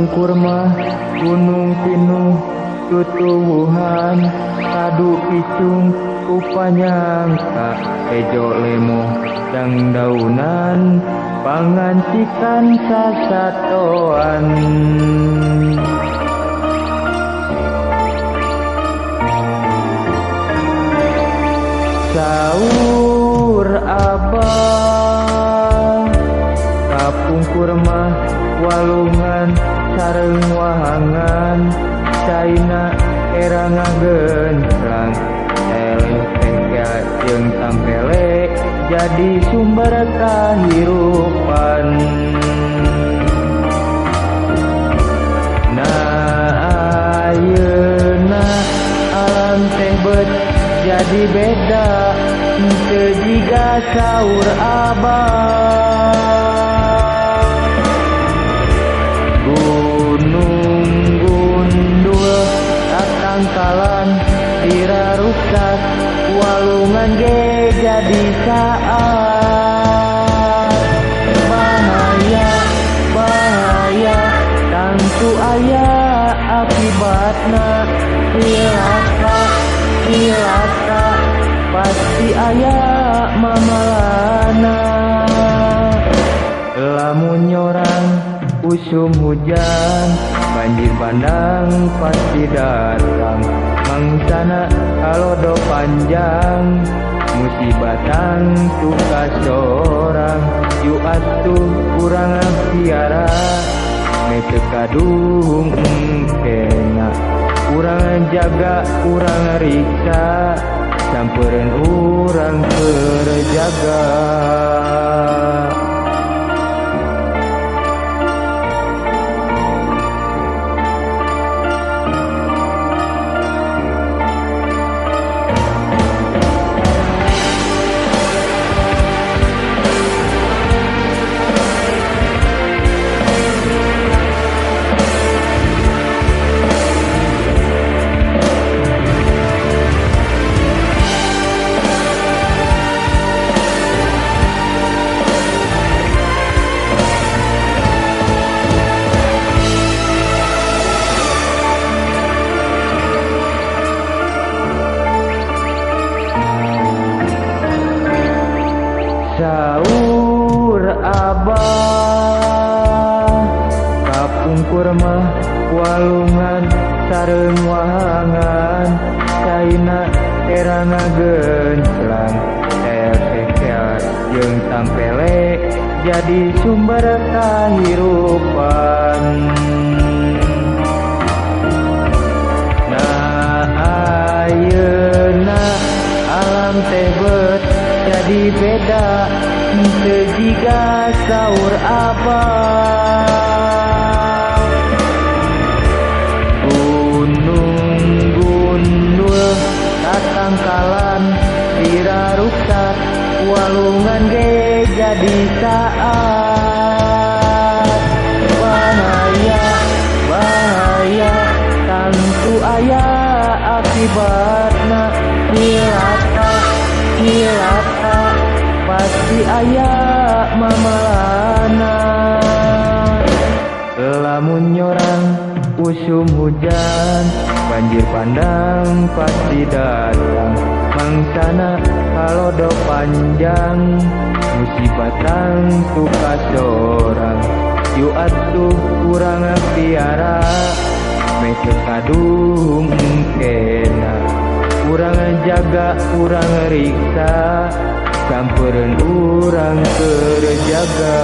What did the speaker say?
Kapungkur mah gunung pinuh tutuwuhan kadu picung upanyangka ejo lemo dangdaunan pangancikan sasatoan. Saur abah kapungkur mah walungan sareng wahangan caina era ngagenclang eleh tengkel jeung tampele jadi sumber kahirupan. Nah ayeuna alam teh bet jadi beda teu jiga saur abah. Gunung gundul tatangkalan diraruksak walungan ge jadi saat. Bahaya bahaya tangtu aya akibatna cilaka cilaka pasti aya mamalana. Lamun nyorang usum hujan banjir bandang pasti datang mangsana kalodo panjang musibah tangtu kasorang yu atuh urang piara mete kaduhung kena urang jaga urang riksa sampereun urang keur jaga. Saur abah kapungkur mah walungan sareng wahangan caina era ngagenclang tekel jeung tampele jadi sumber kahirupan. Nah ayeuna alam teh bet jadi beda teu jiga saur abah. Gunung gundul tatangkalan diraruksak walungan ge jadi saat. Bahaya bahaya tangtu aya akibatna cilaka cilaka pasti aya mamalana. Lamun nyorang usum hujan banjir bandang pasti datang mangsana kalodo panjang musibah tangtu kasorang yu atuh urang piara mete kaduhung kena urang jaga urang riksa sampereun urang keur jaga.